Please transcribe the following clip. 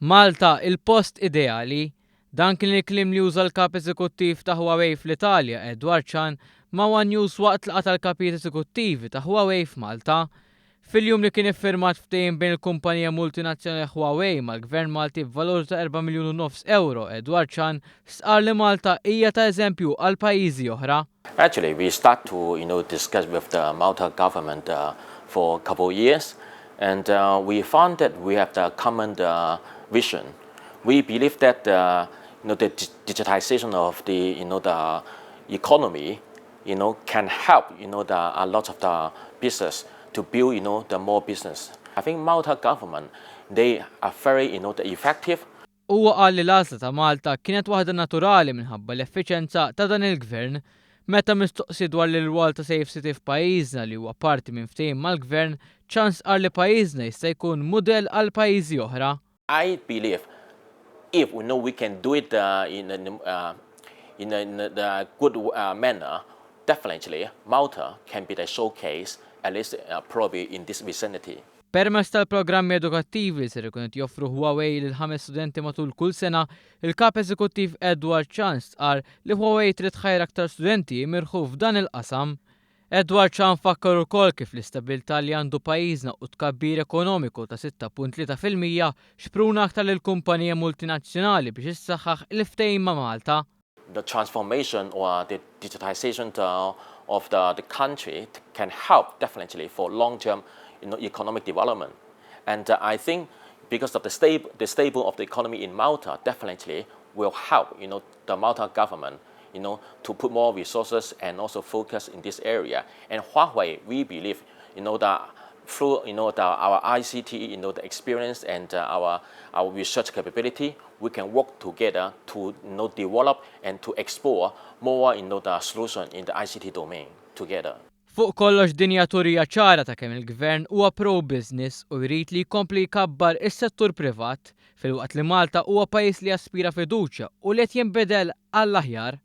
Malta, il-post ideali. Dan kien il-kliem li uża l-kap eżekuttiv ta' Huawei fl-Italja, Edward Chan, ma' One News waqt laqgħa tal-kapijiet eżekuttivi ta' Huawei f'Malta. Fil-jum li kien iffirmat ftehim bejn il-kumpanija multinazzjonali Huawei mal-Gvern Malti b'valur ta' 4 miljun u nofs euro, Edward Chan stqarr li Malta hija ta' eżempju għal pajjiżi oħra. Actually, we start to discuss with the Malta government for a couple of years, and we found that we have the common vision. We believe that the digitization of the economy can help a lot of the business to build the more business. I think Malta government, they are very the effective. Huwa qal li l-għażla ta' Malta kienet waħda naturali minħabba l-effiċenza ta' dan il-gvern. Meta mistoqsi dwar l-rwol ta' Safe City f'pajjiżna li huwa parti minn ftehim mal-gvern, Chan qal li pajjiżna jista' jkun mudell għal pajjiżi oħra. I believe if we know we can do it in a good manner, definitely Malta can be the showcase, at least probably in this vicinity. Permezz tal-programmi edukattivi li ser ikun qed joffru Huawei lil ħames studenti matul kull sena, il-kap eżekuttiv Edward Chan qal li Huawei trid tħajjar aktar studenti jimirħu f'dan il-qasam. Edward Chan fakkar ukoll kif l-istabilità li għandu pajjiżna u tkabbir ekonomiku ta' 6.3% xpruna aktar lil kumpanija multinazzjonali biex issaħħaħ il-ftehim ma' Malta. The transformation or the digitization of the country can help definitely for long-term economic development. And I think because of the stable of the economy in Malta definitely will help the Malta government to put more resources and also focus in this area. And Huawei, we believe that through our ICT, the experience and our research capability, we can work together to develop and to explore more the solution in the ICT domain together. Fuq kollox, din hija turija ċara ta' kemm il-gvern huwa pro-business u jrid li jkompli jkabbar is-settur privat filwaqt li Malta huwa pajjiż li jaspira fiduċja u li qed jinbidel għall-aħjar.